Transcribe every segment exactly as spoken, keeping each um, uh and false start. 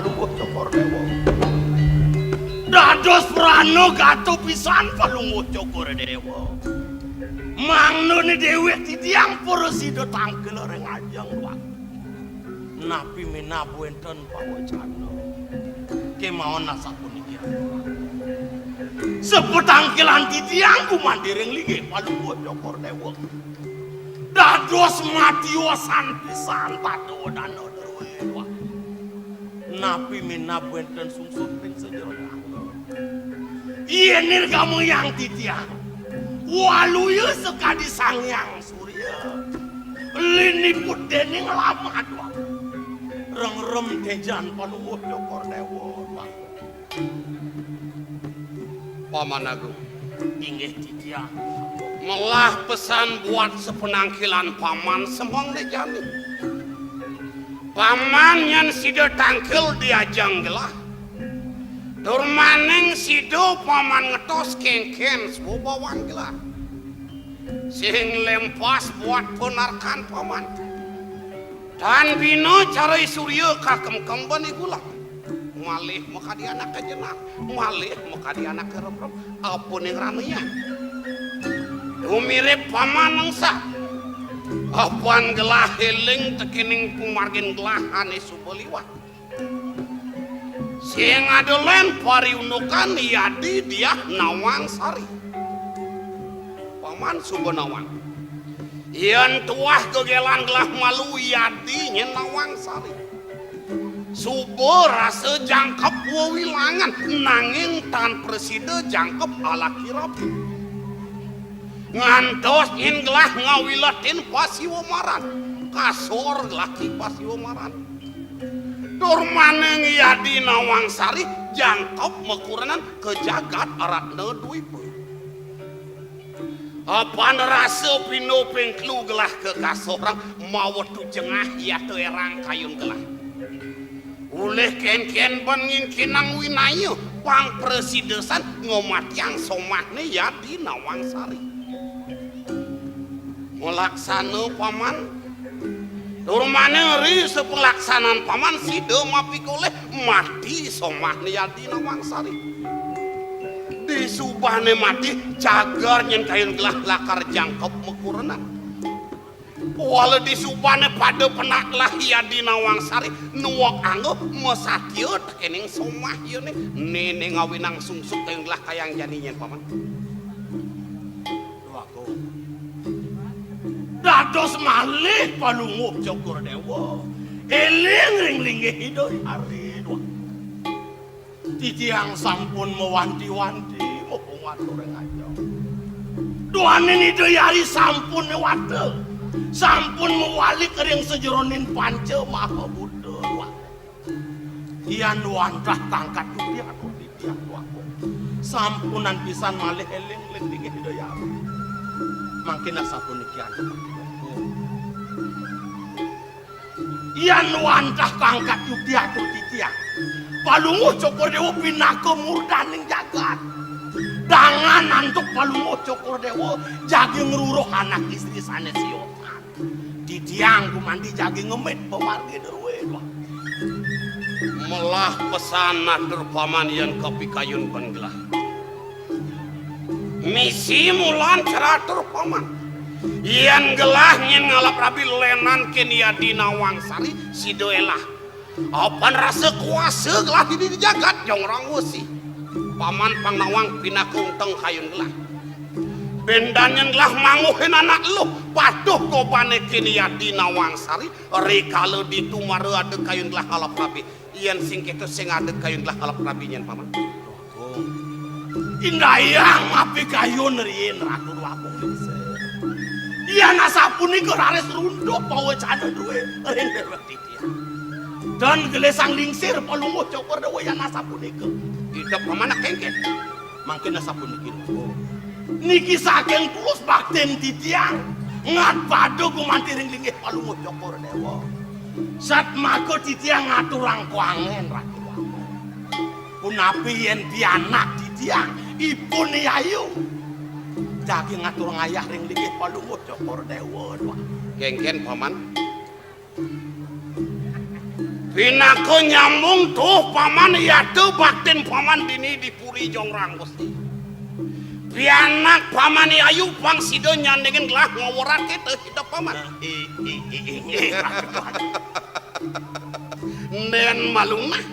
Palungguh Cokor Dewa. Dados pranagata pisan Palungguh Cokor Dewa. Mangdane dewek titiang prasida tangkil ring ajeng wak. Napi minab wenten pawecana? Kemawon asapuniki. Sapatangkilan titiang gumanti ring linggih Palungguh Cokor Dewa. Dados matiosan pisan tata wedana druéné. Napi minab wenten sungsut ring sajeroning angga? Yén nirgamayang titiang, waluya sakadi Sang Hyang Surya, liniput déning lamad, Wak. Rengrem téjan Palungguh Cokor Dewa, Wak. Paman Agung. Inggih titiang. Melah pesan buat sapanangkilan Paman semeng né jani. Paman nyén sida tangkil di ajeng gelah. Tur maning sida Paman ngetos kénkén suba bawang gelah. Sing lempas buat panarkan Paman. Tan bina cara i surya kakemkemban i gulang. Malih makadi anaké jenah, malih makadi anaké remrem. Apa ning ramé ya? Tumirip Paman nengsa. Apan gelah éling tekéning pamargin gelah ané suba liwat. Sing ada lén pariundukan Yadi Diah Nawang Sari. Paman suba nawang. Yén tuah gegélan gelah malu Yadi nyén Nawang Sari. Suba rasa jangkep wewilangan, nanging tan prasida jangkep alaki rabi. Ngantos nyén gelah ngawiletin pasiwa maran, kasor gelah ki pasiwa maran. Tur maning Yadi Nawang Sari jangkep makurenan ka jagat Ratna Dwipa. Apan rasa pindo ping telu gelah kakasorang mawetu jengah yata erang kayun gelah. Ulih kénkén ban ngingkinang winaya pang prasida san ngamatiang somahné Yadi Nawang Sari. Malaksana Paman. Tur maning ri sapalaksanan Paman sida mapikolih mati somahné Yadi Nawang Sari. Disubané mati, cagar nyén kayun gelah lakar jangkep makurenan. Wala disubané pada penak gelah Yadi Nawang Sari, nuwek angga masatia tekéning somah yané. Néné ngawinang sungsut kayun gelah kayang jani nyén Paman. Duh Agung. Dados malih Palungguh Cokor Dewa. Éling ring linggih Ida Hyari, duh. Titiang sampun mawanti-wanti, mumpung watu ring ajeng. Duaning Ida Hyari sampun wata. Sampun mawalik ring sajeroning Panca Maha Buta, duh. Yan wantah tangkat titiang, titiang, duh Agung. Sampunang pisan malih éling ring linggih Ida Hyang. Mangkin asapuniki antuk. Yan wantah tangkat titiang, titiang. Palungguh Cokor Dewa pinaka murdaning jagat. Dangan antuk Palungguh Cokor Dewa jagi ngruruh anak istri sané siosan. Titiang gumanti jagi ngemit pamargi drué, duh. Melah pesan atur Paman yan kapikayun ban gelah. Misi mulan ceratur Paman. Yan gelah nyén ngalap rabi lénan kén Yadi Nawang Sari sida élah. Apan rasa kuasa gelah di, di jagat jongrang wesi. Paman pang nawang pinaka unteng kayun gelah. Bendan nyén gelah mangguhin anak eluh, patuh gobané kén Yadi Nawang Sari, rikala ditu mara ada kayun gelah ngalap rabi. Yan sing kéto sing ada kayun gelah ngalap rabi nyén Paman. Indayang mapikayun riin Ratu Déwa Agung Lingsir. Yan asapunika raris runtuh pawecana drué ring déwék titiang. Dan gelisang lingsir Palungguh Cokor Dewa yan asapunika. Ida Paman kénkén. Mangkin asapuniki, Ratu. Niki saking tulus baktin titiang ngat pada gumanti ring linggih Palungguh Cokor Dewa. Satmaka titiang ngaturang kuangen, Ratu. Punapi yén pianak titiang, ipun yayu. Jagi ngatur ngayah ring linggih Palungguh Cokor Dewa, duh. Kénkén, Paman. Pinaka nyambung tuh Paman, yata baktin Paman dini di Puri Jongrang Gusti. Pianak Paman ayu pang sida nyandingin gelah ngawerat kita, kita Paman. Nden malunah.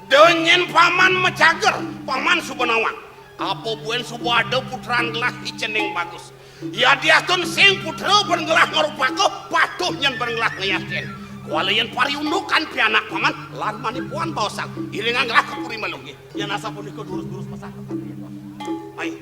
Da nyen Paman macager, Paman suba nawang. Apa buin suba ada putran gelah i cening bagus. Yadiastun sing putra ban gelah ngrupaka, patuh nyen ban gelah ngayatin. Kuala yen pariundukan pianak Paman, lan manipuan baosang. Iringang gelah ka puri malu nggih. Yen asapunika durus-durus pesan. Ai.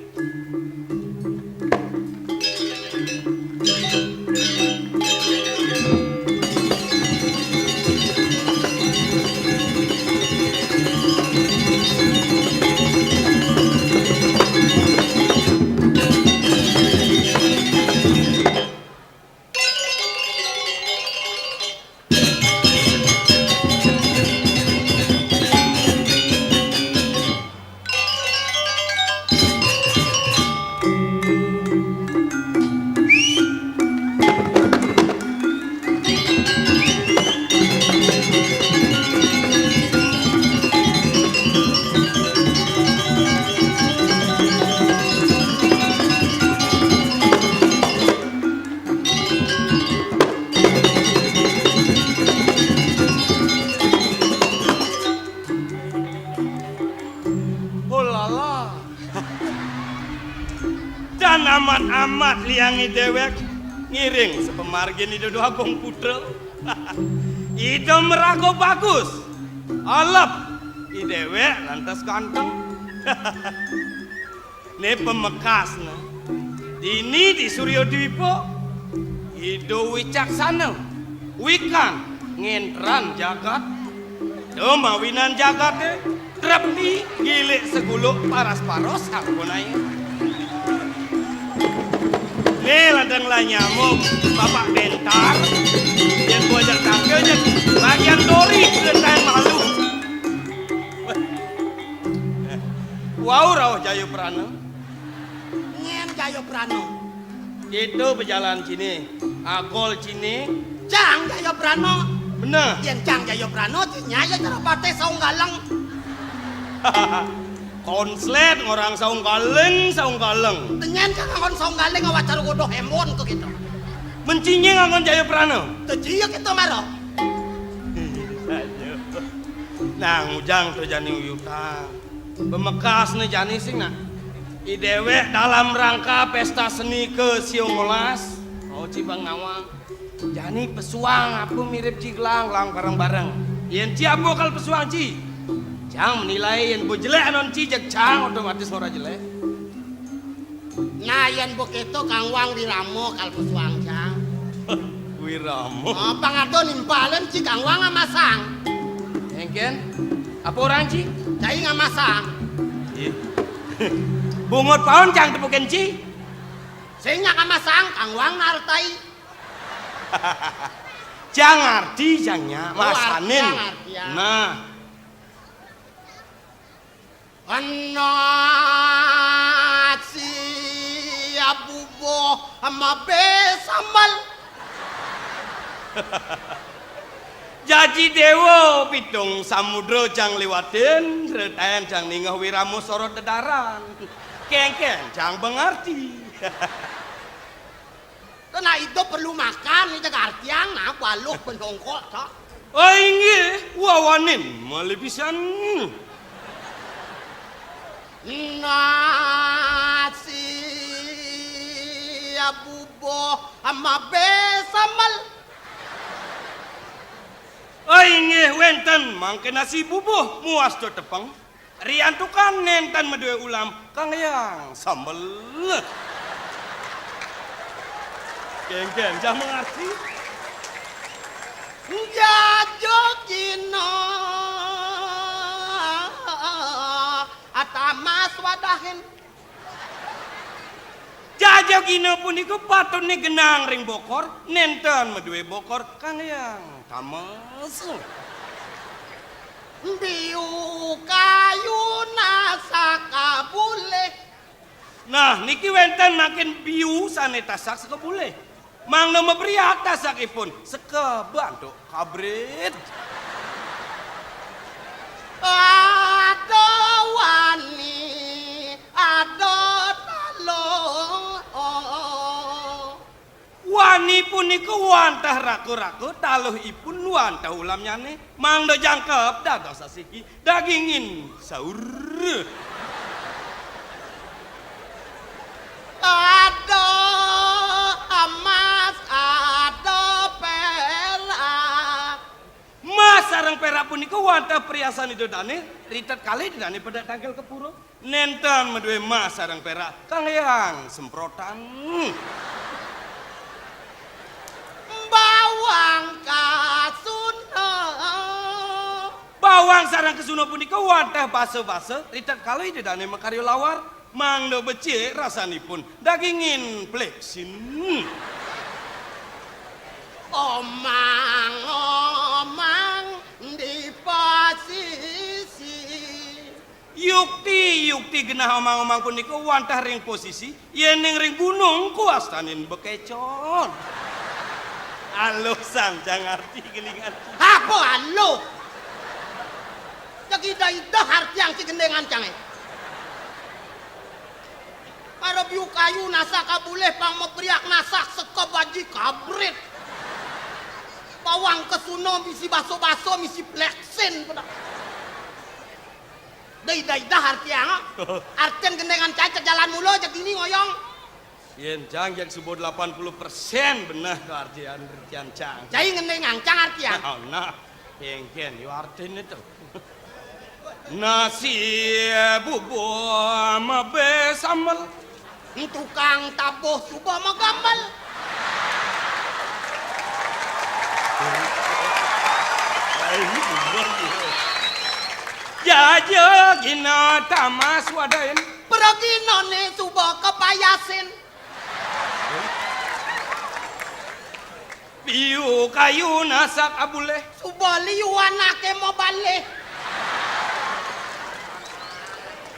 Ulala. Dan amat-amat liange dewek ngiring sapamargin Ida Dwagung Putra. Ida maraga bagus. Alep. I dewek lantas ganteng. Ne pamekasne. Dini di Surya Dwipa, Ida wicaksana, wikan ngentran jagat. Ida mawinan jagate trepti gilik seguluk paras-paros sampun ayu. Ne lantang lanyamuk Bapak Bentar, yen bocah tangke yen bagian dori kerentan malu. Wau rauh Jayaprana. Nyen Jayaprana. Kita bejalan cine, agol cine. Cang Jayaprana. Bener. Yen Cang Jayaprana, cinya ya cara patih saung galeng. Konslet ngorang saung galeng, saung galeng. Tenyen Cang ngon saung galeng awak cara godoh embon ke kita. Mencinya ngon Jayaprana. Teci ya kita mara. Nang ujang to jani uyutan. Pamekasne jani sing nak. I dewek dalam rangka pesta seni ke siung olas. Oh, ci bang nawang. Jani pesuang apa mirip ci gelang-gelang bareng-bareng. Yen ci apa kal pesuang ci? Cang menilai yen bo jelek anon ci jeg cang otomatis ora jelek. Nah, yen bo keto Kang Wang wirama kal pesuang cang. Wirama. Oh, pang ada nimpalen ci Kang Wang ngamasang. Engken. Apa orang ci? Cai ngamasang. Ih. Bungut paun cang tepukin ci. Sing nyak ngamasang Kang Wang ngartai. Cang ngarti cang nya. Oh, masanin. Arti ngarti, ya. Nah. Ana siap bubuh mabe sambel. Jaji dewa pitung samudra cang liwatin, retayan cang ningeh wirama sorot dedaran. Kengken cang bengarti. Kena idup perlu makan, ni jaga artian, nah, baluh penongkok, tak. Oh, inggih, wawanin, malih pisan. Nasi bubuh mabe sambel. Oh, inggih, wenten, mangke nasi bubuh, muas to tepeng. Riantukan nenten madue ulam, Kang Hyang sambel. Kengken, cang mengarti. Jajagina atamas wadahin. Jajagina punika patutne genang ring bokor, nenten madue bokor, Kang Hyang tames. Biu kayuna sakabulih. Nah, niki wenten mangkin biu sane tasak sakabulih. Mangda mabriat tasakipun, seka bantuk kabrit. Ada wani, ada taluh. Wani punika wantah raka-raka, taluhipun wantah ulamnyane, mangda jangkep dados asiki, dagingin saur. Ada emas, ada perak. Mas sareng perak punika wantah priasan Ida Dane, ritet kalih Ida Dane pedek tangkil kepura. Nenten madue mas sareng perak, kanggehang semprotan. Bawang kasuna. Bawang sareng kasuna punika wantah basa-basa, ritet kalih Ida Dane makarya lawar, mangda becik rasanipun, dagingin pleksin. Omang-omang di pasisi. Yukti, yukti genah omang-omang punika wantah ring posisi, yening ring gunung kuastanin bekecon. Aluh sang jang arti gelingan. Apa aluh? Jeg ida-ida artiang ci gendingan cange. Para biu kayu nasak abulih pang mapriak nasak sekeb aji kabrit. Bawang kesuna misi baso-baso misi pleksin. Dai dai dah artiang. Artin gendingan cai cek jalan mula jeg dini ngoyong. Yen cang jeg suba delapan puluh persen beneh ka artian artian cang. Cai gendingan cang artiang. Oh, nah, kengken yo artine to. Nasi bubur mabe sambel. Tukang tabuh suba magambel. Jaja gina tamas wadain. Praginane suba kapayasin. Biu kayu nasak abuleh. Suba liu anake mabaleh.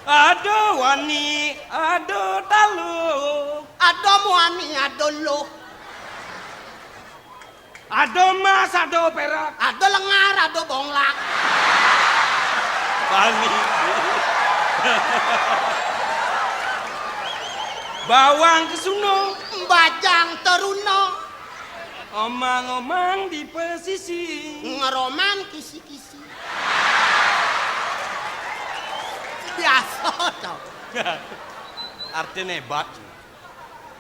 Ada wani, ada taluh. Ada muani, ada luh. Ada emas, ada perak. Ada lengar, ada bonglak. Wani. Bawang kesuna. Bajang teruna. Omang-omang di pesisi. Ngeroman kisi-kisi. Biasa to. Artine hebat.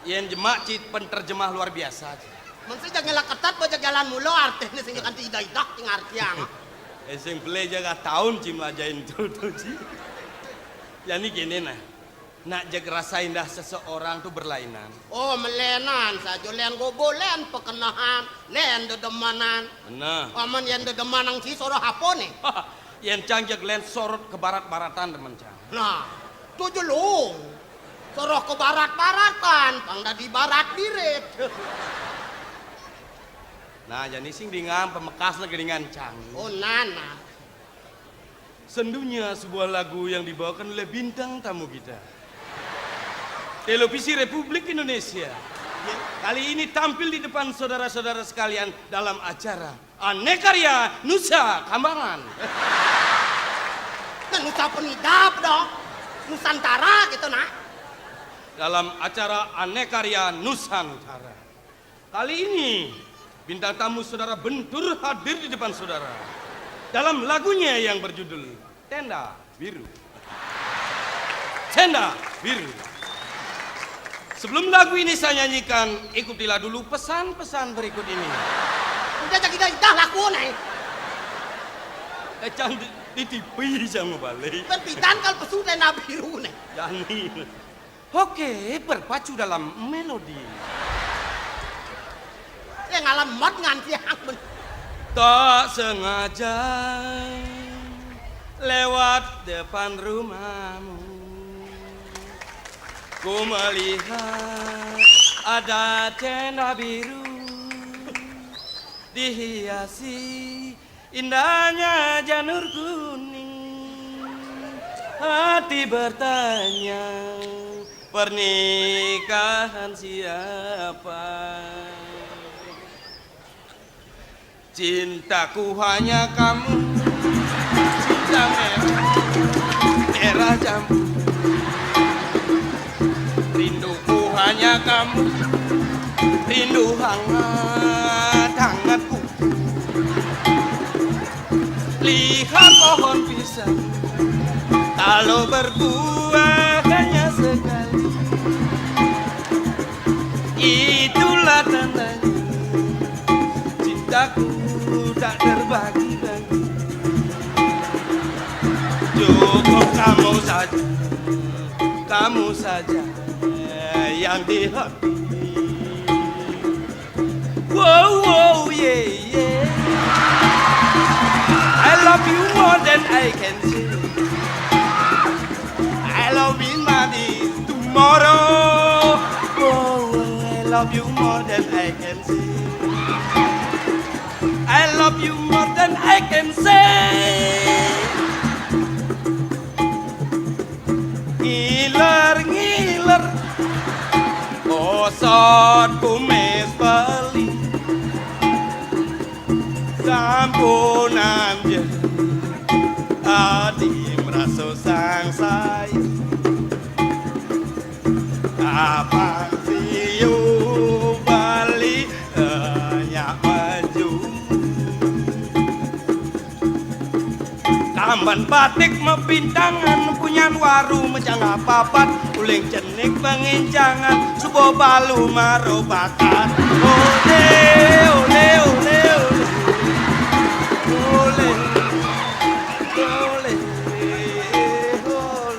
Yen jemak ci penerjemah luar biasa ci. Mun sing jeg ngelak ketat bajak jalan mula artine sing kanti idah-idah sing artiang. Eh, sing beli jaga tahun ci melajahin tu, tu ci. Yani gini nah. Nak jeg rasa indah seseorang tuh berlainan. Oh, melenan saja, len gobo, len pekenahan, len dedemanan. Bener. Aman yen dedeman nang ci soroh apa nih? Yen cang jeg len sorot ke barat-baratan demen cang. Nah, tu jelung. Soroh ke barat-baratan, pang dadi barat birit. Nah, jani sing dingan pemekas le gelingan cang. Oh, nana. Sendunya sebuah lagu yang dibawakan oleh bintang tamu kita. Televisi Republik Indonesia. Kali ini tampil di depan saudara-saudara sekalian dalam acara Anekarya Nusa Kambangan. Nah, Nusa Penida dong. Nusantara gitu, nah. Dalam acara Anekarya Nusantara. Kali ini, bintang tamu saudara Bentur hadir di depan saudara. Dalam lagunya yang berjudul Tenda Biru. Tenda Biru. Sebelum lagu ini saya nyanyikan, ikutilah dulu pesan-pesan berikut ini. Udah jadi dah, dah laku nih. Eh, cang di, di T V sama balik. Berpidan kalau pesu tenda biru nih. Jani. Oke, berpacu dalam melodi. Yang ngalam mod nganti yang men- Tak sengaja lewat depan rumahmu, ku melihat ada tenda biru dihiasi indahnya janur kuning. Hati bertanya, pernikahan siapa? Cintaku hanya kamu. Merah jambu. Rinduku hanya kamu. Rindu hangat, hangatku. Lihat pohon pisang, kalau berbuah hanya sekali. Itulah tandanya cintaku tak terbagi-bagi. Cukup kamu saja, kamu saja yang di hati. Whoa, whoa, yeah, yeah. I love you more than I can say. I love you more than tomorrow. Whoa, I love you more than I can say. I love you more than I can say. Ngiler-ngiler, osot kumis beli. Sampunang ja, adi merasa sangsaya. Apang siu bali, eh, nyak maju. Kamban batik mepintangan, punyan waru mejanggah papat, uling cenik pengincangan, suba balu maro bakat. Ole, ole, ole, ole. Ole, ole, ole.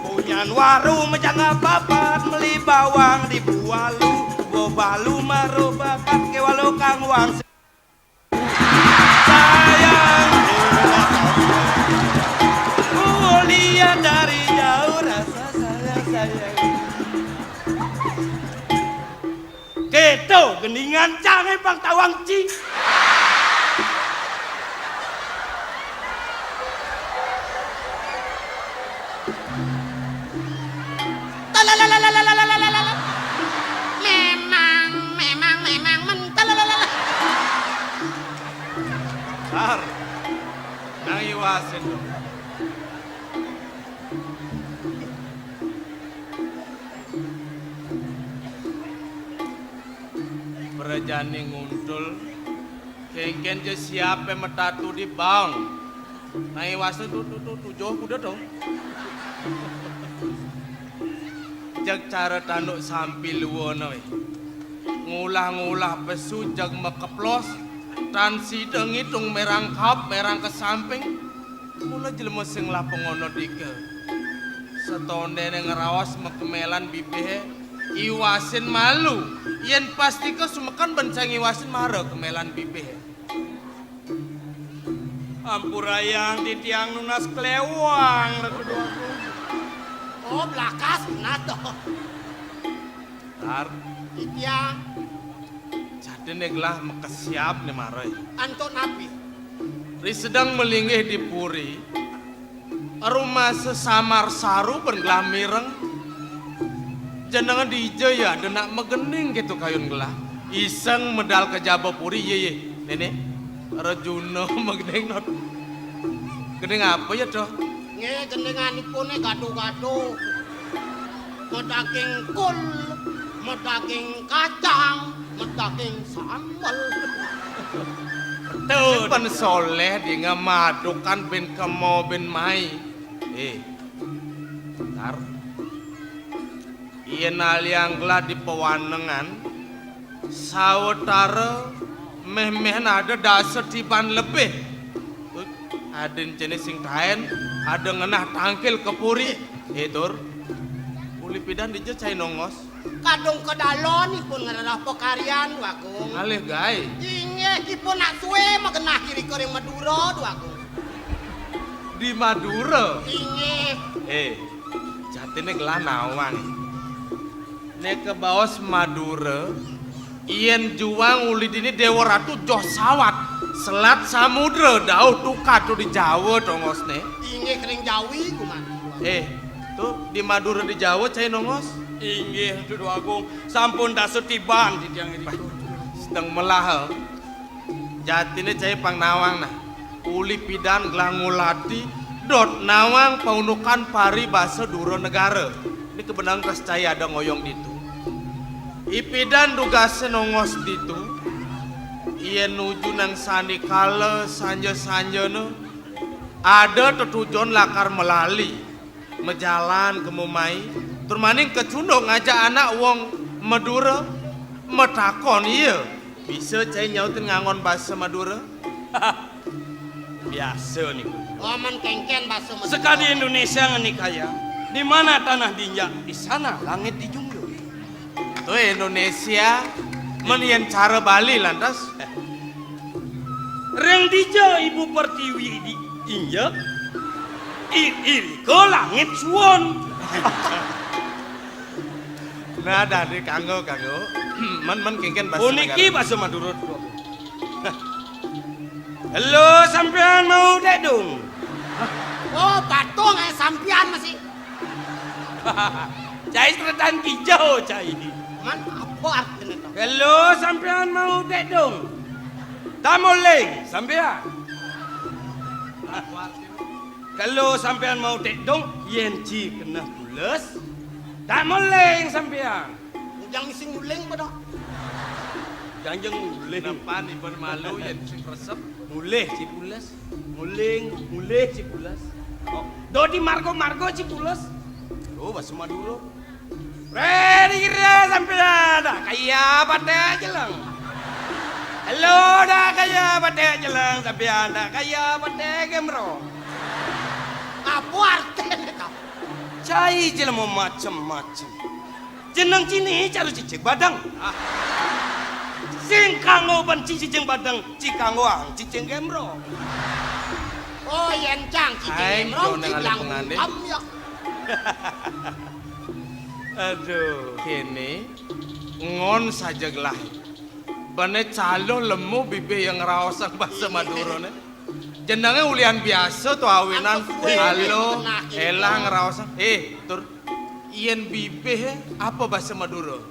Punyan waru mejanggah papat, meli bawang di Bualu, suba balu maro bakat, kewalo kang wang. Sayang, oh, lihat dari jauh rasa sayang, sayang. Keto gendingan cang pang tawang ci. Memang, memang, memang, men-, Tar, nang iwasin dong. Prajani nguntul, kengken ja siape metatu di baong. Nang iwasin tu, tu, tu, tujuh kuda to. Jeg cara tanduk sampi luana we. Ngulah-ngulah pesu jeg makeplos, tan sida ngitung merang kap, merang ka samping. Mula jelema sing lah pangono dika. Satondene ngraos makemelan bibihe, iwasin malu. Yen pastika sumekan ben sing iwasin mara kemelan bibihe. Ampurayang titiang nunas klewang, Ratu Déwagung. Oh, blakas nunas to. Tar. Titiang. Jadine gelah makesiab ne mara. Antuk napi? Ri sedeng malinggih di puri. Rumasa samar saru ben gelah mireng. Jenenga dija ya, ada nak magending gitu kayun gelah. Iseng medal ka jaba puri, ye, ye. Nene, Rejuna magending not. Gending apa ya, Doh? Nggih, gendinganipune gado-gado. Madaging kul, madaging kacang, madaging sambel. Tuh. Sing pen soleh di ngamadukan bin kemo bin mai. Eh, tar. Yen aliang gelah di pewanengan, sawetara meh-meh ada dasa tiban lebih. Adin jenis sing taen, ada ngenah tangkil ke puri. Eh, Tur. Uli pidan dija cai nongos. Kadung kedalon ipun ngerereh pakaryan, Wagung. Ngalih gae. Inggih, ipun nak suwe magenah irika ring Madura, Wagung. Di Madura? Inggih. Eh, jatine gelah nawang. Nek kabaos Madura, yen juang uli dini Dewa Ratu joh sawat, selat samudra, dauh tukad to di Jawa tongosne. Inggih, ring Jawi, gumanti. Eh, to di Madura di Jawa cai nongos? Inggih, Ratu Déwagung, sampun dasa tiban titiang irika. Sedeng melah, eh. Jatine cai pang nawang nah. Uli pidan gelah ngulati dot nawang paundukan paribasa dura negara. Ini kebenang kas cai ada ngoyong ditu. Ipidan dugase nongos ditu. Yen nuju nang sandikala sanja-sanjana ada tetujon lakar melali. Majalan kemo mai, tur maning kecunduk ngajak anak wong Madura, matakon iya. Bisa cai nyautin ngangon basa Madura? Biasa niku. Lamun kengken basa Madura. Sekadi Indonesia ngenikaya, di mana tanah diinjak, di sana langit dijunjung. Tuh Indonesia, men yen cara Bali lantas. Ring dija ibu pertiwi diinjak, i-, irika langit suwun. Nah, dadi kanggo, kanggo. Men, men kengken basa Puniki negara. Basa Madura. Halo, sampean mau tekdung? Oh, patung, eh, sampean masih. Cai tretan kijau, cai. Man, apa artinya to? Halo, sampean mau tekdung? Tamuling, sampean. Kalau sampean mau tekdung, yen ci keneh pules, tamuling sampean. Ujang misi nguling pada. Janjang nguling. Nepan ipun malu yen sing resep. Mulih ci pules. Nguling, mulih ci pules. Oh, dodi margo-margo ci pules. Oh, basa Madura. Re dikira sampean dak kaya patek jeleng. Halo dak kaya patek jeleng, sampean dak kaya patek gemro. Apa artine to? Cai jelema macem-macem. Jeneng cine cara cicing badeng. Ah. Sing kanggo ben ci cicing badeng, ci kanggo ang cicing gemro. Oh, yen cang cicing gemro, cicing lang ya. Aduh, kene ngon saja gelah. Bene calo lemu bibih yang ngraosang basa Madurane. Jenenge ulian biasa to awinan. Halo, elang ngraosang. Eh, tur yen bibih apa basa Madura?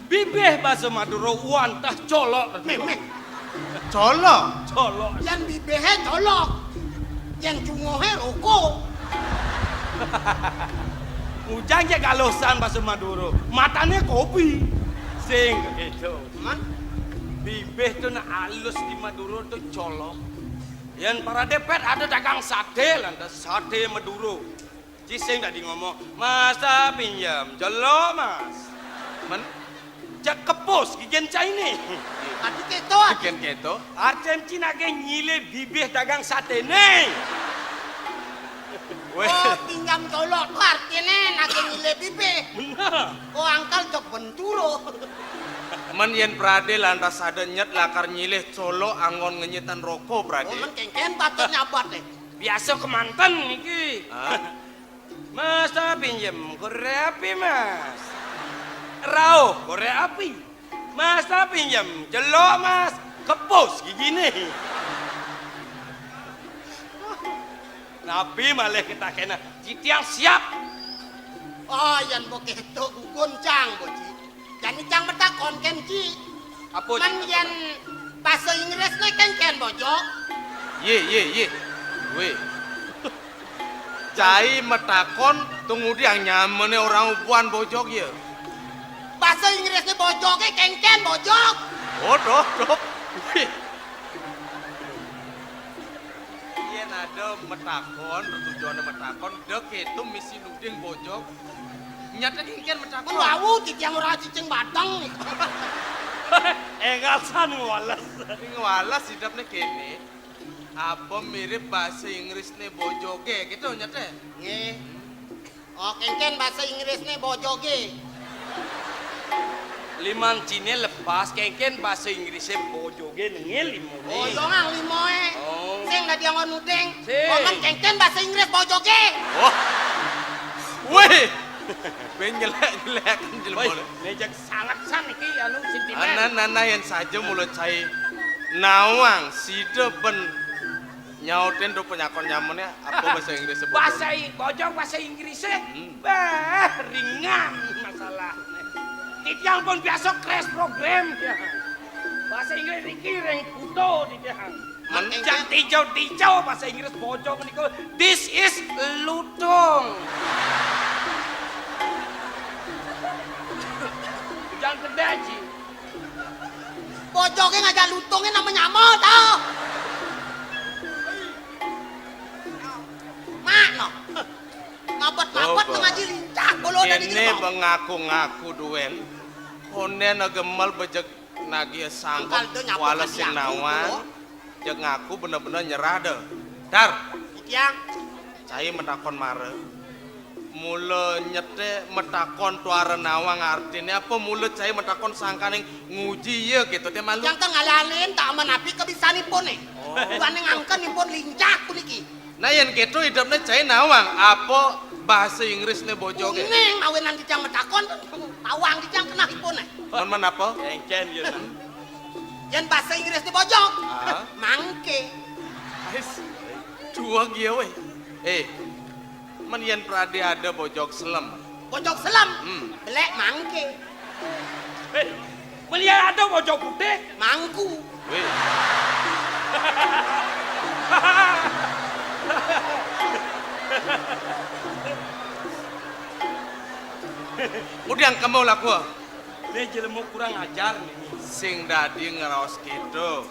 Bibih basa Madura wantah colok. Meh, meh. Colok. Colok. Yen bibihe colok. Yen cunguhe rokok. Ujang cek alusan basa Madura. Matane kopi. Sing gitu. Man? Bibih to nek alus di Madura to colok. Yen parade pet ada dagang sate lantas sate Madura. Ci sing dadi ngomong, "Mas, ta pinjem, jelo, Mas." Men? Cek kepus gigen caine. Adi keto, adi. Gigen keto. Arten ci nake nyilih bibih dagang satene. Weh. Oh, pinjam jelo to artine nake nyilih bibih. Bener. Oh, angkal jok benturo. Men yen prade lantas ada nyet lakar nyilih colok anggon ngenyitan roko prade. Oh, men kengken patut nyabat deh. Biasa kemanten niki. Ah. Mas, ta pinjem korek api, Mas. Rauh korek api. Mas, ta pinjem celok, Mas. Kepus gigine. Napi malih ketakena, titiang siap. Oh, yen begitu gugun cang, Boji. Jani cang metakon ken ci. Apa ci? Men yen basa Inggrisne kengken bojog. Ye, ye, ye. Weh. Cai metakon, tunggu diang nyamene orang ubuan bojog ya. Basa Inggrisne bojoge kengken bojog. Oh, dok, dok. Weh. Yen ada metakon, tujuane metakon, dek itu misi nuding bojog. Nyata kengken metakon. Mun wau titiang ora cicing bateng. Engasan ngwales. Tapi ngwales hidupne kene. Apa mirip bahasa Inggrisne bojoge gitu nyata? Nggih. Oh, kengken bahasa Inggrisne bojoge. Liman cine lepas, kengken bahasa Inggrisnya bojoge nengil limone. Oh, iya, Mang, limoe. Oh. Sing dadi angon nuding. Sing. Ngomong kengken bahasa Inggris bojoge. Oh. Weh. Ben nyelek-nyelek jelema. Woi, ngejek sangat san iki anu sentimen. Anan-anan yen saja mulut cai nawang sida ben nyautin do penyakon nyamene apa bahasa Inggris sebetulnya? Bahasa I-, bojog bahasa Inggris e. Hmm. Bah, ringan masalahnya. Titiang pun biasa crash program ya. Bahasa Inggris niki ring kuda titiang. Men- Jang tijau-tijau bahasa Inggris bojog niku, "This is lutung." Jang kedai, Ji. Bojoge ngajak lutunge nama nyama ta? Mak no. Mabet-mabet. Coba. Ngaji lincah bolo dari. Kene jero. Bengaku-ngaku duen. Konden gemel bejeg nagih sangkep. Engkal do nyapu wales ngaji sing aku, nawang. Bolo. Jeg ngaku bener-bener nyerah de. Dar. Titiang. Cai matakon mara. Mula nyetek matakon tuara nawang artine apa, mula cai matakon sangkaning nguji ya gitu te malu. Yang kang ngalanin tak menapi kebisanipune. Oh. Buane ngangken ipun lincah puniki. Nah, yen keto idepne cai nawang apa bahasa Inggrisne bojoge? Kuning mawinan titiang matakon, tawang titiang kenahipune. Mon men apa? Engken ya. Yen bahasa Inggrisne bojog, ah, mangke. Ais, dueg ya we. Eh, men yen prade ada bojog selem. Bojog selem? Hmm. Belek mangke. Eh, men yen ada bojog putih? Mangku. Weh. Ngudiang kemo laku. Ne jelema kurang ajar ne. Sing dadi ngraos keto.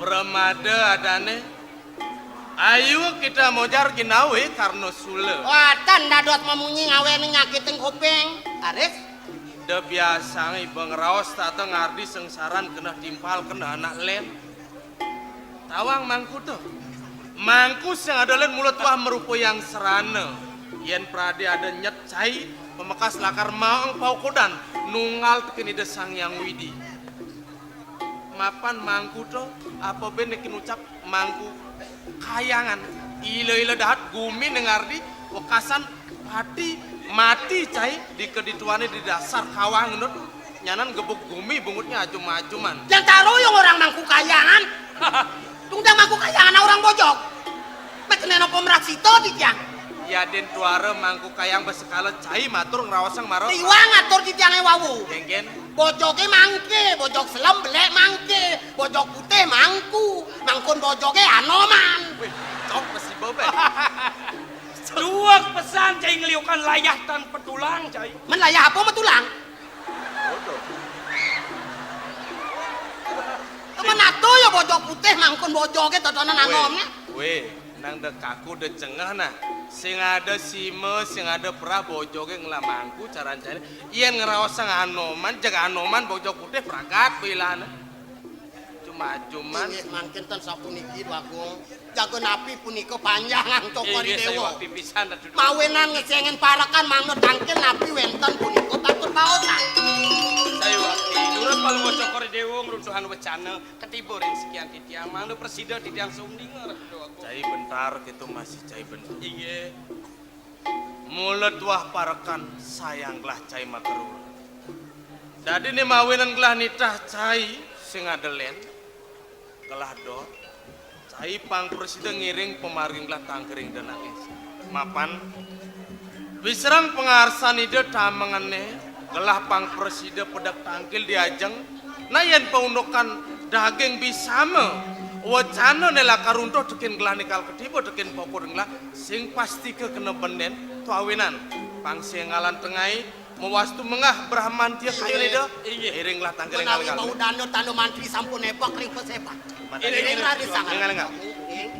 Pramada adane. Ayu kita mojar ginawe karna sula. Wah, tan dados mamunyi ngawen nyakiting kuping. Aris. Da biasang iba ngraos tata ngardi sengsaran keneh timpal keneh anak len. Tawang mangku to. Mangku sing ada len mula tuah marupa yang serana. Yen prade ada nyet cai, pamekas lakar maeng paukudan nunggal teken Ida Sang Hyang Widi. Mapan mangku to, apa ben nek nucap mangku kayangan. Ila-ila dahat gumi ning ngardi, wekasan pati mati cai, dikadituane di dasar kawah ngenut. Nyanan gebuk gumi bungutnya ajum-ajuman. Yang taro yang orang mangku kayangan. Tunggang mangku kayangan orang bojog. Mek kena nopo merasito titiang. Ya den tuara mangku kayang besekala cai matur ngraosang maro. Tiwang atur titiange wau. Kengken. Bojoge mangke, bojog selem belek mangke, bojog putih mangku, mangkun bojoge Anoman. Wih, cok mesiba be. Dueg pesan cai ngeliukan layah tan petulang cai. Men layah apa metulang? Waduh. Temen ato ya bojog putih mangkun bojoge totonan Anoman. Weh, nang dek aku dek cengeh nah. Sing ada sima, sing ada perah bojoge ngelah mangku caran-caran. Yen ngraosang Anoman, jeg Anoman bojog putih pragat bilane. Cuma-cuman. Inggih mangkin ten sapuniki, Bagong. Jaga napi punika panjangan cokor. Inggih, saya dewa. Wakti pisan, Ratu. Mawinan ngecengen parekan mangda tangkil napi wenten punika patut baosan. Saya wakti. Nurut palungguh cokor dewa ngruntuhan wecana ketiba ring sikian titiang. Mangda presida titiang sumdinga, Ratu Dewa. Cai bentar gitu masih cai bentar. Inggih. Mula tuah parekan sayang gelah cai makerur. Dadi ne mawinan gelah nitah cai sing ada len. Gelah dot. Cai pang presida ngiring pamargin gelah tangkiring denangis. Mapan. Wisrang pangarsan Ida tamengene gelah pang presida pedek tangkil diajeng. Nah, yen paundukan daging bisama, wacana ne lakar runtuh tekin gelah nikal ketiba tekin pokok gelah sing pastika kena benden tuawinan. Pang sing ngalan tengai mawastu mengah Brahmantia kayun Ida. Inggih. Iring gelah tangkil menawi ngalih-ngalih. Mau dana tanda mantri sampun ebak ring pesepak. Mantap. Iring, iring, iring, raris sangat. Ngalih-ngalih. Inggih.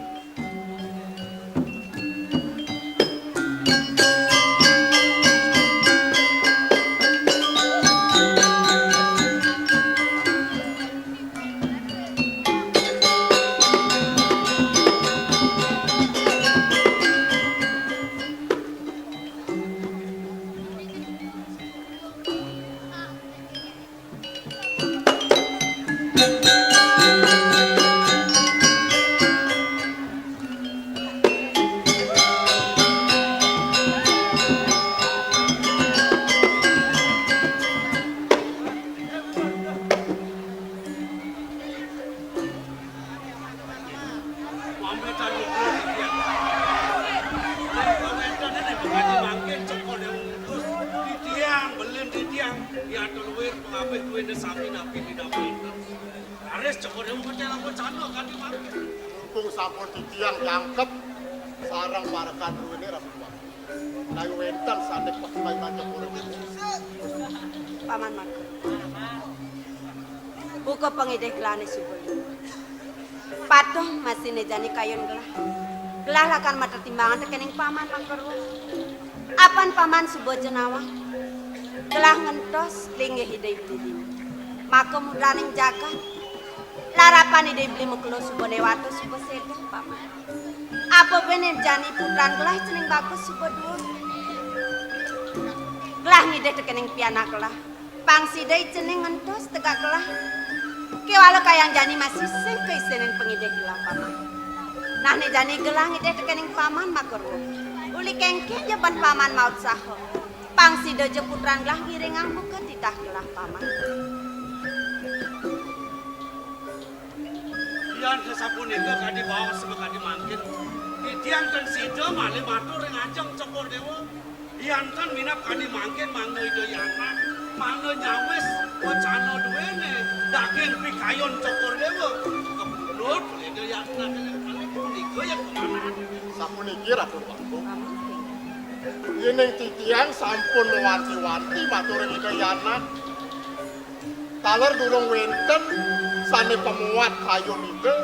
Keluar pengabih duene sami napi minabih. Raris Cokor Dewa percaya lamun cana kadi mangke. Mumpung sampun titiang jangkep sareng parekan duene Ratu Dewa. Nanging wenten sane pekayunan Cokor Dewa. Paman Makar. Buka pangidih gelahne suba. Patuh masih ne jani kayun gelah. Gelah lakar matetimbangan tekening Paman Makarwa. Apan Paman suba ja nawang. Gelah ngentos linggih Ida I Beli dini. Maka mudraning jagat. Larapan Ida I Beli makelo suba newata suba seda, Paman. Apa bene jani putran gelah cening bagus suba duur. Gelah ngidih tekening pianak gelah. Pang sida cening ngentos tegak gelah. Kewala kayang jani masih sing kaisenin pangidih gelah Paman. Nah, ne jani gelah ngidih tekening Paman Makarwa. Uli kengken ja ban Paman mautsaha. Pang sida ja putran gelah ngiringang buka titah gelah Paman. Yan sapunika kadi baos kadi mangkin. Titiang ten sida malih matur ring ajeng Cokor Dewa. Yan ten minab kadi mangkin mangda Ida Yanak, mangda nyawis wacana duene daging pikayun Cokor Dewa. Kepundut Ida Yanak punika ya kemana? Sapuniki Ratu Bangkung. Yening titiang sampun wanti-wanti matur ring Ida Yanak. Taler durung wenten sane pamuat kayun Ida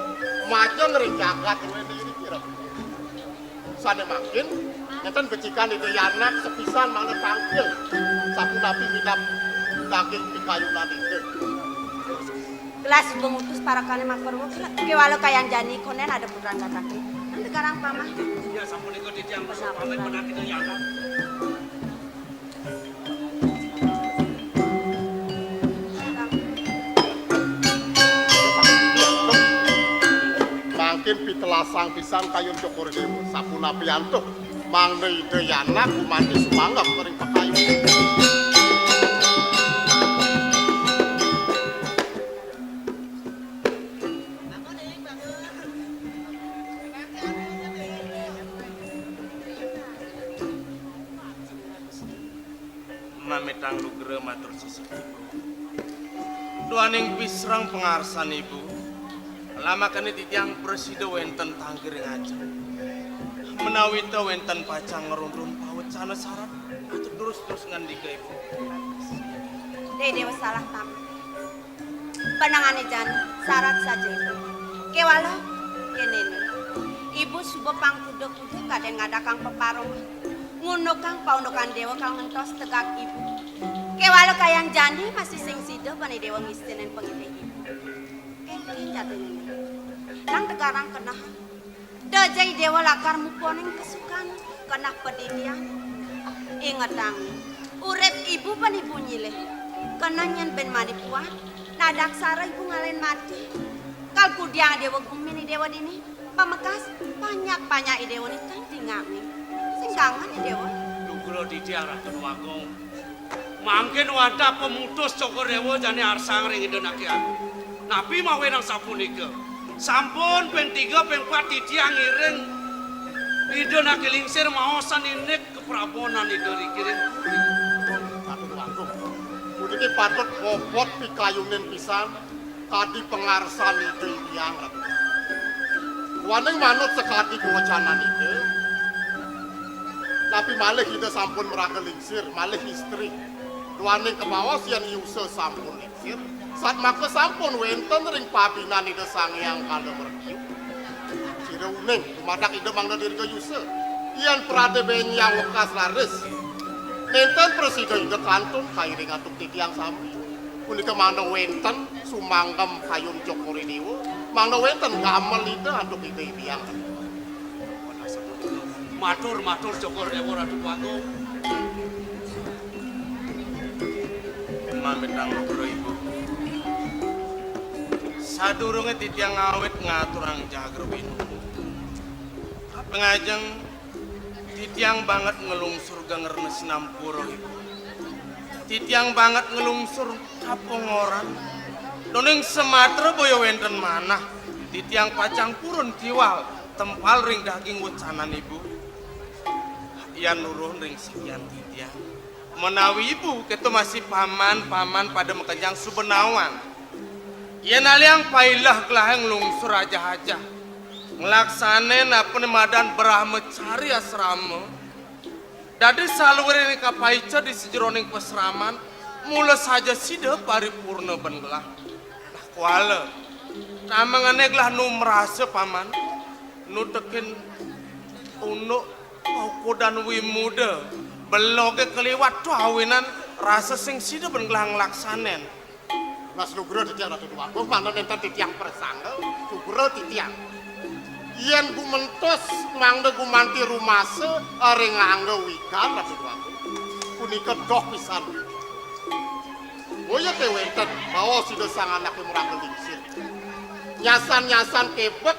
majeng ring jagat duene iriki, Ratu. Sane mangkin nenten becikan Ida Yanak sepisan mangda tangkil sapunapi minab daging pikayunan Ida. Gelah suba ngutus parekane Makarwa, kewala kayang jani konden ada putran datang. Nanti garang Paman. Ya sampun iko titiang pamit menang Ida Yanak. Mangkin pitelasang pisan kayun Cokor Dewa, sapunapi antuk mangda Ida Yanak gumanti sumanggem ring pakayun. Mamitang nugra matur sisip, Ibu. Duaning pisreng pangarsan Ibu, lamakane titiang prasida wenten tangkil ring ajeng. Menawi ta wenten pacang ngrundun pawecana sarat, atur durus-durus ngandika, Ibu. Dai Dewa salah pamit. Panangane jani, sarat saja Ibu. Kewala, kenene. Ibu suba pang kuda-kuda kaden ngadakang peparungan. Ngundukang paundukan dewa kang ngentos tegak Ibu. Kewala kayang jani masih sing sida bani dewa ngisenin pangidih Ibu. Kengken jatine. Nang tegarang keneh. Da ja I Dewa lakar muponing kesukan keneh padidian. Ingetang, urip Ibu ban Ibu nyilih. Keneh nyen ben mani puan, nadaksara Ibu ngalahin mati. Kal kudiang I Dewa gumin I Dewa dini, pamekas panyak-panyak I Dewa nitang dingangin. Sing kangen I Dewa. Nugra titiang Ratu Agung. Mangkin wantah pamutus Cokor Dewa jani arsang ring Ida Naki Agung. Napi mawinan sapunika? Sampun ping tiga, ping pat titiang ngiring Ida Naki Lingsir maosan indik kaprabonan Ida riki ring puri. Atur Agung. Puniki patut bobot pikayunin pisan. Kadi pangarsan Ida Hyang Ratu. Duaning manut sakadi kawacanan Ida, napi malih Ida sampun maraga lingsir, malih istri. Duaning kabaos yen Yusa sampun lingsir, satmaka sampun wenten ring pabinan Ida Sang Hyang Kala Mrentyu. Sira uning dumadak Ida mangda dirga Yusa. Yen prade benyang wekas raris, nenten prasida Ida kantun kairing antuk titiang sami. Punika mangda wenten sumanggem kayun Cokor I Dewa, mangda wenten gamel Ida antuk Ida Hyang. Matur, matur Cokor Dewa Ratu Agung. Mamitang nugra Ibu. Sadurunge titiang ngawit ngaturang jagra winu. Kaping ajeng titiang banget nglungsur genger sinampura Ibu. Titiang banget nglungsur kapongoran. Duaning samatra boya wenten manah. Titiang pacang purun tiwal tempal ring daging wecanan Ibu. Yan nuruh ring sikian titiang. Menawi ibu, keto masih paman-paman pada makejang suba nawang. Yen aliang pailah gelahing lungsur ajah-ajah. Nglaksanin apa ne madan Brahmacari asrama. Dadi saluiring kapaica di sajeroning pasraman, mula saja sida paripurna ben gelah. Nah, kuala. Tamengane gelah nu marasa paman. Nu tekin unduk paukudan wimuda. Beloge kaliwat tu awinan rasa sing sida ben gelah nglaksanin. Nah, lugra titiang Ratu Déwagung, mangda nenten titiang prasangga, lugra titiang. Yen gumentos mangda gumanti rumasa ring angga wikan Ratu Déwagung, punika doh pisan. Boya te wenten baos Ida Sang Anake Murangga Lingsir. Nyasan-nyasan kebek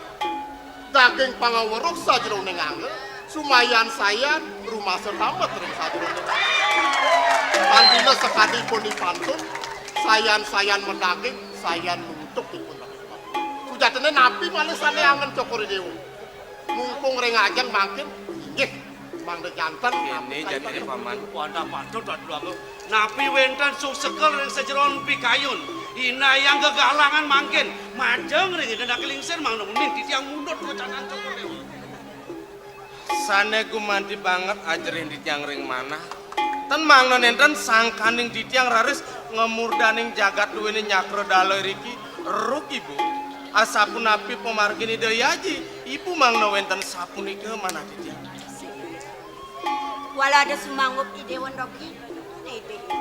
daging pangaweruh sajeroning angga, sumayan-sayan rumasa tambet ring sajeroning angga. Pandina sakadi pun dipantun, sayan-sayan madaging, sayan nutup ipun. Sujatine napi malih sane angen Cokor I Dewa? Mumpung ring ajeng mangkin, inggih, mangda janten. Kene jatine, Paman. Wantah patut, Ratu Agung. Napi wenten susekel ring sajeroning pikayun? Inayang gegalangan mangkin. Majeng ring Ida Anake Lingsir mangda uning titiang mundut wecanan Cokor Dewa. Sane gumanti banget ajerih titiang ring manah. Ten mangda nenten sangkaning titiang raris ngemurdaning jagat duene nyakra dala iriki, ruk ibu. Asapunapi pamargin Ida Aji, ibu mangda wenten sapunika manah titiang. Wala ada sumanggup I Dewa ndoki. Nih, Ida.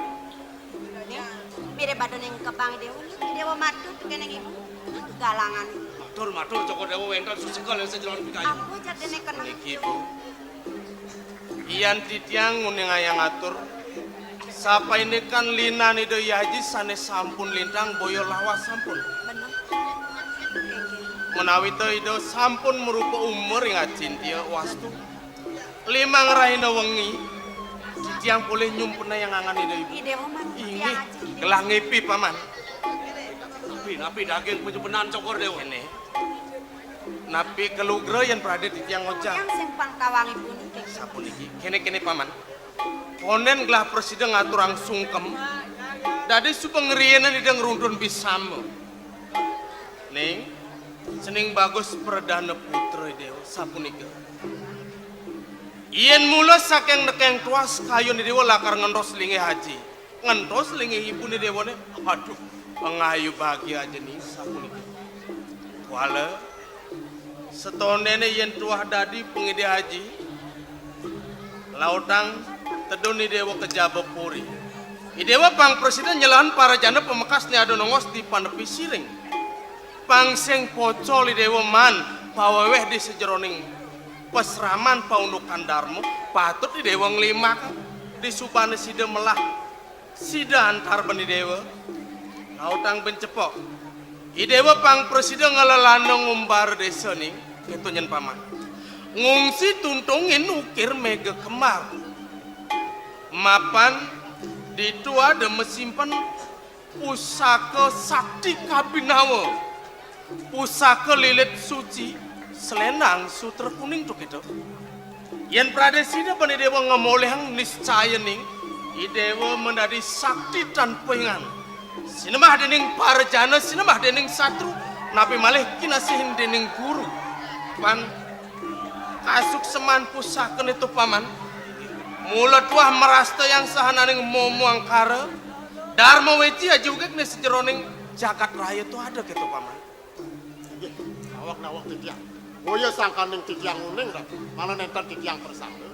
Nih, mirip badaning kebang I Dewa. I Dewa matur kene ibu. Galangan. Matur, matur, Cokor Dewa wenten susekel ring sajeroning pikayun. Apa jatine kena? Niki, Bu. Yan titiang nguningayang atur, sapaindikan linan Ida Aji sane sampun lintang boya lawas sampun. Bener. Menawi ta Ida sampun marupa umur ing acintia wastu. Limang rahina wengi, titiang polih nyumpenayang angan Ida Ibu. Ida Ibu, Paman. Inggih, titiang aji. Gelah ngipi, Paman. Napi, napi daging panyumpenan Cokor Dewa? Kene. Napi kalugra yen prade titiang ngojang? Titiang sing pang tawang ibu niki. Sapuniki. Kene, kene, Paman. Konden gelah prasida ngaturang sungkem. Dadi suba ngriinin Ida ngruntun bisama. Ning, cening bagus pradana putra Ida Ibu sapunika. Yen mula saking nekeng tuas kayun Ida Ibu lakar ngentos linggih aji. Ngentos linggih ibune Ida Ibu ne. Aduh, pangayu bahagia aja nih sapunika. Kuala, setonene yen tuah dadi pangidih aji, lautang tedun Ida Ibu ka jaba puri. Ida Ibu pang prasida nyelahang para janda pamekasne ada nongos di panepi siring. Pang sing pocol Ida Ibu man paweweh di sajeroning pasraman paundukan Darma, patut Ida Ibu nglimak di subane sida melah sida antar bani Ida Ibu. Lautang ben cepok. Ida Ibu pang prasida nglelana ngumbara desa ning, keto nyen Paman. Ngungsi tuntungin ukir mega kembar. Mapan ditu ada masimpen pusaka sakti kabinawa, pusaka lilit suci, selendang sutra kuning to kita. Yen pradesida bani Ida Ibu ngamolihang niscaya ning, Ida Ibu mendadi sakti tan paingan. Sinemah dening parajana, sinemah dening satru, napi malih kinasihin dening guru. Pan kasukseman pusakane to Paman. Mula tuah marastayang sahananing momo angkara, Darma Weci ajugikne sajeroning jagat raya to ada keto Paman. Inggih, nawak-nawak titiang. Boya sangkaning titiang uning, Ratu, mangda nenten titiang prasangga.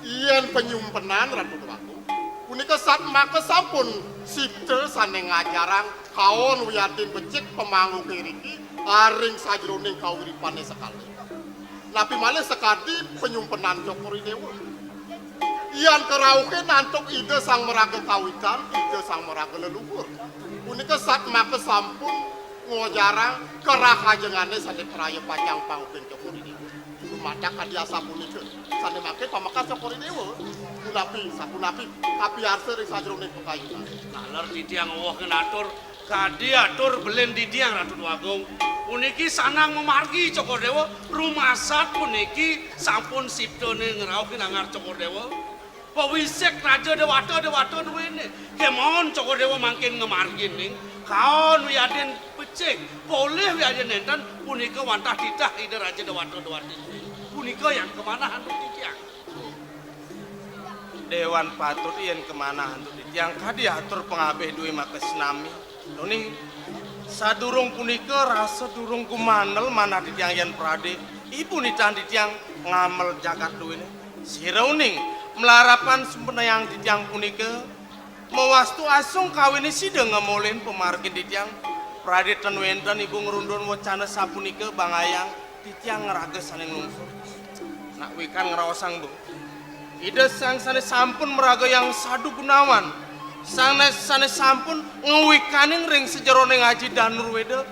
Yen panyumpenan, Ratu Déwagung, punika satmaka sampun sipta sane ngajarang kaon wiadin becik pamangguke riki aring sajeroning kauripane sekali. Napi malih sakadi panyumpenan Cokor I Dewa. Yan karauke nantuk Ida Sang Maraga Kawitan, Ida Sang Maraga Leluhur. Punika satmaka sampun ngojarang karahajengane sane praya pacang panguping Cokor I Dewa. Dumadak kadi asapunika, sane mangke pamekas Cokor I Dewa. Punapi, sapunapi, kapiarsa ring sajeroning pakayunan. Taler titiang weweh ngatur kadi atur belin titiang Ratu Déwagung. Puniki sanang mamargi Cokor Dewa, rumasat puniki sampun siptane ngrauh kinangar Cokor Dewa. Pawisik Raja Dewata, Dewata duwene. Kemon Cokor Dewa mangkin ngamargin ning. Kaon wiadin becik, polih wiadin nenten, punika wantah titah Ida Raja Dewata, Dewata duwene. Punika yang kamanah antuk titiang. Dewan patut yen kamanah antuk titiang kadi atur pangabih duwe makasnami. Uning sadurung punika rasa durung gumandel manah titiang yen prade ibu nitah titiang ngamel jagat duwene. Sira uning mlarapan sumpenayang titiang punika mawastu asung kawine sida ngemolin pamargin titiang. Prade ten wenten ibu ngrundun wacana sapunika bangayang titiang ngraga sane nglungsur. Nak wikan ngraosang, Bu. Ida sang sane sampun mragayang sadu gunawan, sang ne-, sane sampun ngwikaning ring sajeroning aji Danurweda,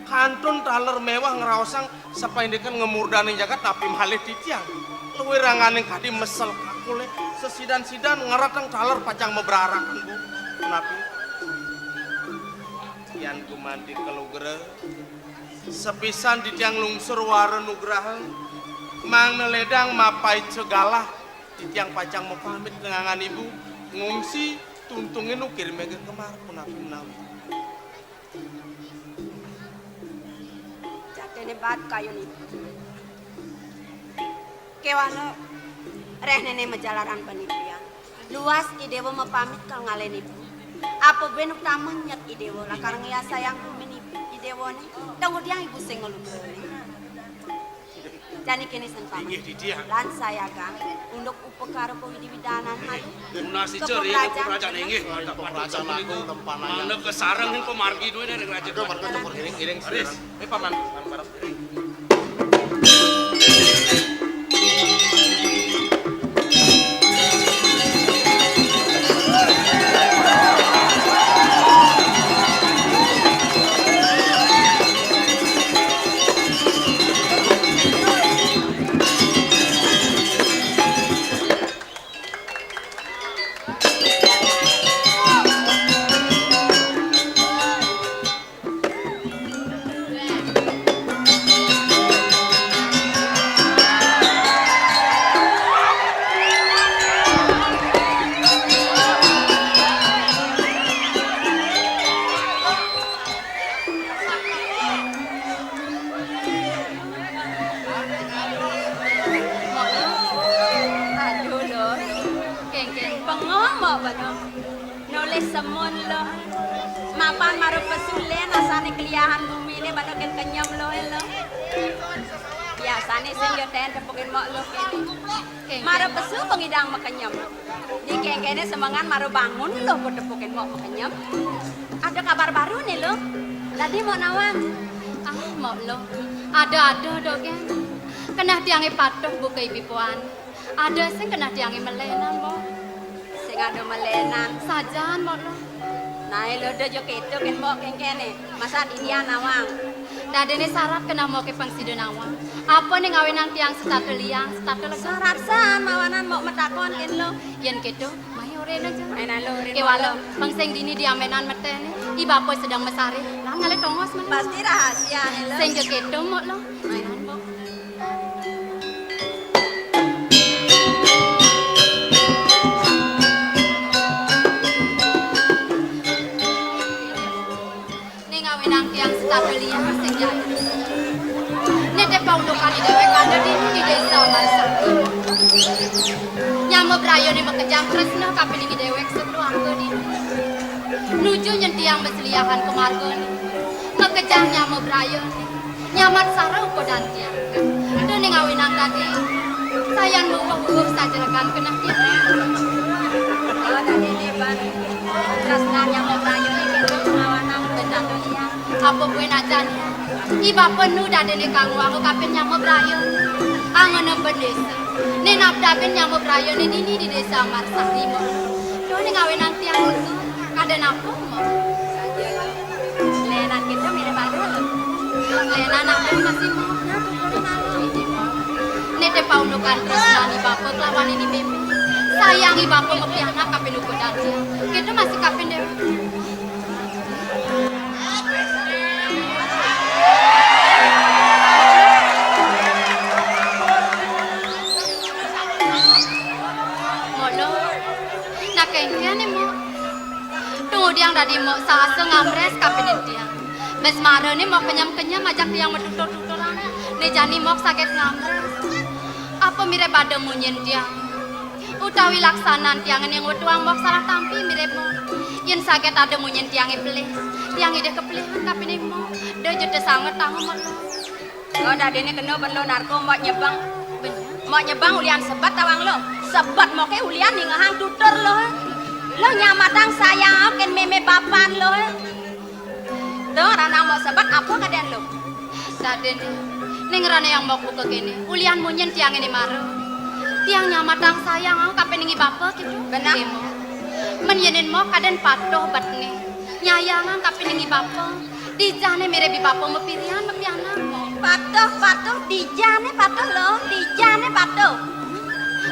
kantun taler mewah ngraosang sapaindikan ngemurdaning jagat napi malih titiang. Luwih ranganing kadi mesel kakule, sesidan-sidan ngereteng taler pacang mabrarakan, Bu. Napi? Yan gumanti kalugra, sepisan titiang lungsur wara nugraha, mangda ledang mapaica galah, titiang pacang mapamit nengangan ibu, ngungsi tuntungin ukir mega kemar punapi menawi. Jatene bat kayun ibu. Kewana rehnene majalaran panipian. Luas Idewa mapamit kal ngalen ibu. Apa ben utama nyet Idewa lakar ngiasayang gumin ibu Idewane. Tunggu tiang ibu sing ngelubrone. Jani kene sen pamit. Inggih, titiang. Lan sayagang unduk upakara pawidi-widanan malu. Tunas ica ring pemrajan inggih, mantap patut sapunika. Mangda kasareng ring pamargi duwe ring raja. Aduh, marga cukur iring-iring. Aris. Ini paman, paman bareng. Aduh, Luh. Kengken bengong, Mbok, bengong. Nolih semun, Luh. Mapan mara pesu len asane keliahan gumine bada ken kenyem, Luh, Luh. Biasane sing yo ten tepukin Mbok, Luh, kene. Mara pesu pengidang makenyem. Di kengkene semengan mara bangun, Luh, ku tepukin Mbok makenyem. Ada kabar baru ne, Luh. Dadi Mbok nawang. Ah, Mbok, Luh. Ada-ada, Dok, gen. Keneh tiange patuh buka ibi puan. Ada sing keneh tiange melenan, Mbok. Sing ada melenan. Sajan, Mbok, Luh. Nah, Luh, da jo keto ken Mbok kengkene. Masa dinian nawang. Dadene syarat keneh Mbok ke pang sida nawang. Apa ne ngawinang tiang setata liang, setata lega? Syarat san mawanan Mbok matakon ken, Luh. Yen keto, mai oren aja. Mai nalo, oren. Kewala, Mbok, Luh. Pang sing dini diamenan metene. I bapa sedang mesare. Lah ngale tongos men. Pasti rahasia ne, Luh. Sing jo keto, Mbok, Luh. Mai. Ning awinang tiang setata liang sing jani. Nete paundukan dewek ada di, di desa Marsakti. Nyama brayane makejang tresna kapining dewek sekeluarga di. Nuju nyen tiang maseliahan kemargane. Makejang nyama brayane. Nyamat sareng ukodan tiang. Duh ning awinang dadi. Sayan muwuh-wuwuh sajelegan keneh tiang. Oh, dadi ne ban. Tresnan nyama brayane kento ngawanang ukodan tiang. Apa kuwi najan? I bapa nu dadene kang wangu kapin nyama brayane. Angonem bendesa. Ne nabdabin nyama brayane dini di desa Marsakti. Duh ning awinang tiang. Kada napa, Mbok? Lenan kita mirip ada, Luh. Lenan apa masih, Mbok? Nete paundukan tresnani bapa kelawan ini meme. Sayangi bapa mapianak kapin ukodan tiang. Kita masih kapin dewek. Ngono. Dadi Mbok saasa ngamrés kapining tiang. Bes mara né Mbok kenyem-kenyem ajak tiang matutur-tuturan. Né jani Mbok saget ngamrés. Apa mirib ada munyin tiang? Utawi laksanan tiangé ning wetuang Mbok salah tampi mirib Mbok. Yén saget ada munyin tiangé pelih, tiang idih kapelihan kapining Mbok. Da ja tesanget tangu Mbok. Lo dadiné kena ben lo narko Mbok nyebeng. Bener. Mbok nyebeng ulian sebet tawang lo. Sebet Mboké ulian ningehang tutur lo. Lo nyamatang sayang kén mémé bapan lo. Tuh, ranang Mbok sebet apa kadén lo? Dadiné, ning ranayang Mbok buka kéné, ulian munyin tiangé né mara. Tiang nyamatang sayang kapining i bapa kéto. Bener. Kémo. Men yénin Mbok kadén patuh betné. Nyayangang kapining i bapa. Dijané mirib i bapa mapirian, mapianak Mbok. Patuh, patuh, dijané patuh lo, dijané patuh.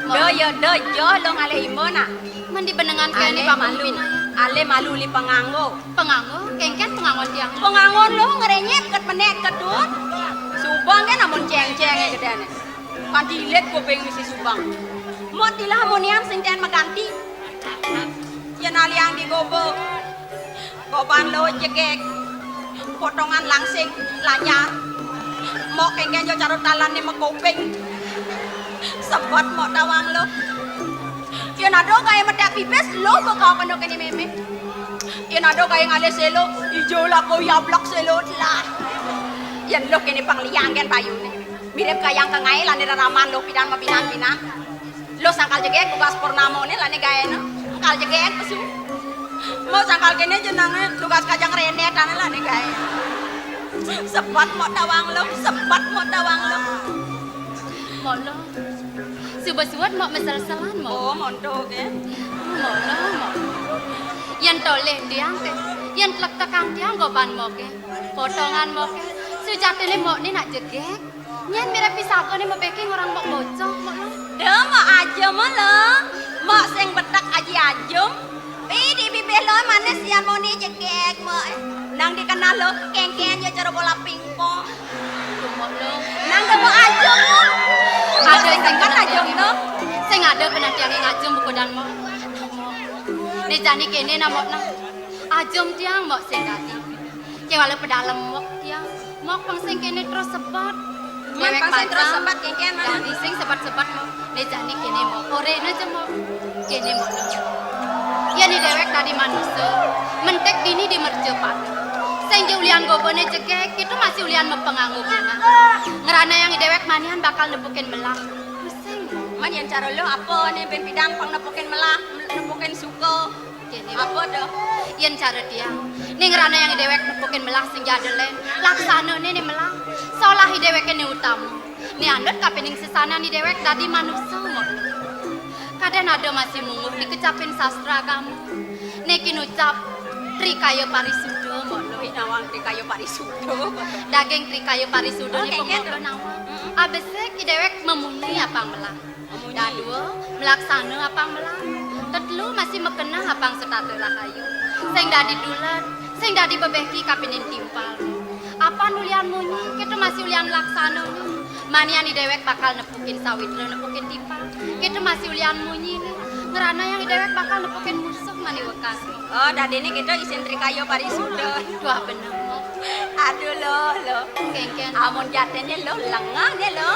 Mbok. Da ya, da joh lo ngalih imba nah. Men dibenengan kéné Alih bapa malu. Mapinayan. Alih malu uli panganggo. Panganggo, kénkén pangangon tiang. Pangangon lo ngrenyep ket menek ket dun. Subang kan amun ceng-ceng ya gedéné. Pantilit kuping si Subang. Mot tilah amunian sing ten maganti. Yén aliang di goba. Goban lo jegég. Potongan langsing lanyar. Mbok kénkén jo cara talanné makuping. Sebet Mbok tawang lo. Yén ada gaé metek pipis, lo bakal kena kéné mémé. Yén ada gaé ngalih sélo, ijo lako yablek sélo telah. Yén lo kéné pang liang kén bayuné. Mirib kayang ka ngaé lané reraman lo pidan mabinan-binan. Lo sangkal jegég tugas purnamané lané gaéné. Sangkal jegég pesu. Mbok sangkal kéné jenengé tugas kajang rené tané lané gaé. Sebet Mbok tawang lo, sebet Mbok tawang lo. Mbok lo. Suba suud Mbok mesel-selan Mbok. Oh, monto ké. Mbok lo, Mbok. Yén tolih tiang ké, yén tlektekang tiang goban Mbok ké, potongan Mbok ké, sujatiné Mbok né nak jegég. Nyén mirib pisagané mabéki ngorang Mbok bocah, Mbok lo. Da Mbok ajum lo. Mbok sing betek aji ajum. Ih, di bibih lo manis yan moni jegég, Mbok. Nang dikenal lo, kénkén ya cara bola pingpong. Tuh, Mbok lo. Nang da Mbok ajum lo. Ada sing kan ajum lo. Sing ada penantian yang ajum buku dan Mbok. Né jani kéné nah Mbok nah. Ajum tiang Mbok sing dadi. Kéwala pedalem Mbok tiang. Mbok pang sing kéné terus sebet. Man pang sing terus sebet, kénkén, man. Dadi sing sebet-sebet Mbok. Né jani kéné Mbok. Oré né ja Mbok. Kéné Mbok. Yén i déwék dadi manusa, mentik dini di mercapada. Sing ja ulian gobané jegég, kéto masih ulian mapanganggo bunga. Ngranayang i déwék manian bakal nepukin melah. Pusing. Man yén cara lo apa né ben pidan pang nepukin melah, nepukin suka. Kéné, Mbok. Apa to? Yén cara tiang, né ngranayang i déwék nepukin melah sing ja ada lén. Laksanané né melah. Solah i déwéké né utama. Né andut kapining sesanan i déwék dadi manusa, Mbok. Kadén ada masih mungguh dikecapin sastra agama. Né kinucap trikaya parisuda, Mbok. Ih, nawang trikaya parisuda. Daging trikaya parisuda. Oh, né kénkén pembawa to? Nawang. Mm-mm. Abesik i déwék mamunyi apang melah. Dadua, mlaksana apang melah. Tetelu, masih makeneh apang setata rahayu. Sing dadi dulet, sing dadi bebeki kapining timpal. Apan ulian munyi, kéto masih ulian mlaksana. Manian i déwék bakal nepukin sawitra, nepukin timpal. Kéto masih ulian munyi né. Ngranayang i déwék bakal nepukin musuh mani wekas. Oh, dadiné kéto isin trikaya parisuda. Tuah bener. Aduh, lo, lo. Kénkén. Amun jatiné lo, lengeh né lo.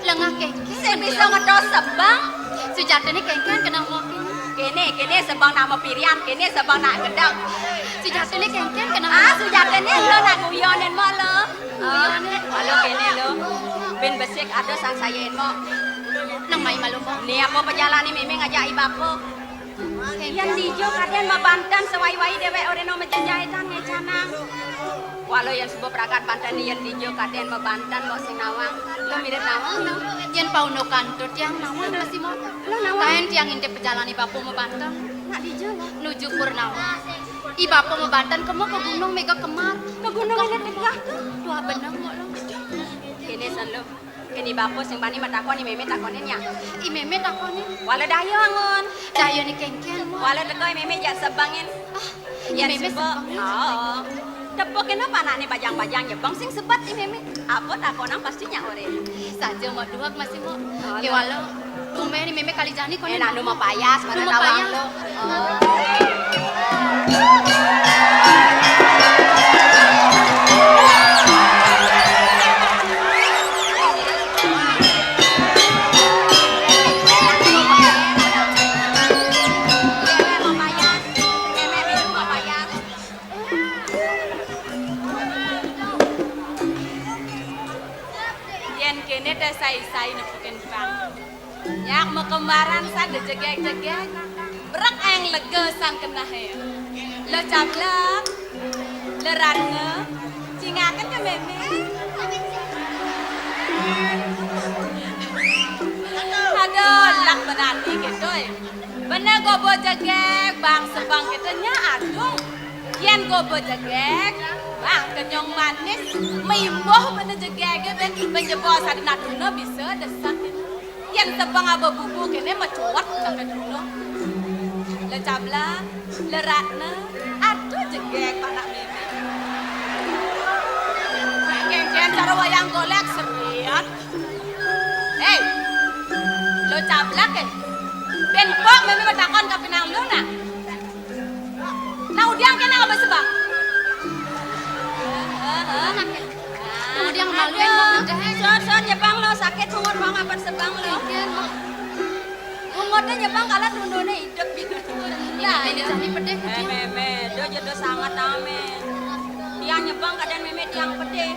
Lengeh kénkén. Sing bisa ngetos sebeng. Sujatiné kénkén keneh Mbok kéné. Kéné, kéné sebeng nak mapirian, kéné sebeng nak gedeg. Sujatiné kénkén keneh Mbok. Ah, sujatiné lo nak guyonin Mbok lo. Guyonin. Ah, lo kéné lo. Bin besik ada sangsayain Mbok. Nang mai malu Mbok. Né apa pajalané mémé ngajak i bapa? Yén dija kadén mabanten sawai-wai déwék orahina majejahitan ngécanang. Wala yén suba pragat banten yén dija kadén mabanten Mbok sing nawang. Lo mirib nawang lo. Yén paundukan to tiang nawang masih Mbok. Lo nawang. Taén tiang intip pajalané bapa mabanten. Nak dija lo. Nuju Purnawa. I bapa mabanten kema ka gunung méga kemar. Ka gunung ané tegeh to. Tuah bener Mbok lo. Kéné san lo. Kéné bapa sing bani matakon, i mémé takonin ya. I mémé takonin. Wala daya angun. Daya né kénkén, Mbok. Wala teka i mémé jak sebengin. Ah, i mémé sebeng. Oh. Tepuk kéné panakné bajang-bajang nyebeng sing sebet i mémé. Apa takonang pasti nyak oré. Saja Mbok duwek masih Mbok. Oh, kéwala. Tumbén i mémé kali jani koné. Eh, nak nu mapayas, mana nawang lo. Oh. Yén kéné té sai-sai nepukin pang. Nyak makembaran sada jegég-jegég. Brek aéng lega sang kenahe. Lo Cablak, lo Ratna, cingaken ka mémé. Aduh, lak benani kéto, é. Bener goba jegég, bang sebeng kéto nya adung. Yén goba jegég, bang kenyong manis, maimbuh bener jegégé, bén, bén jebos ada nak duna bisa desak. Yén sebeng aba bubu kéné macuet ka duna. Lo Cablak, lo Ratna, aduh jegég panak mémé. Kéngkén cara wayang golék seriat. Héi, lo Cablak, é. Bén pok mémé matakon ka pinang lo nak. Nah, udiang kéné aba sebeng. Udiang malu, Bang. Son, son, nyebeng lo, sakit pungut, Bang, apan sebeng lo. Punguté nyebeng kala dunduné idep gitu. Lah, ini jani pedih. Eh, mémé, do jedo sanget amé. Tiang nyebeng kadén mémé tiang pedih.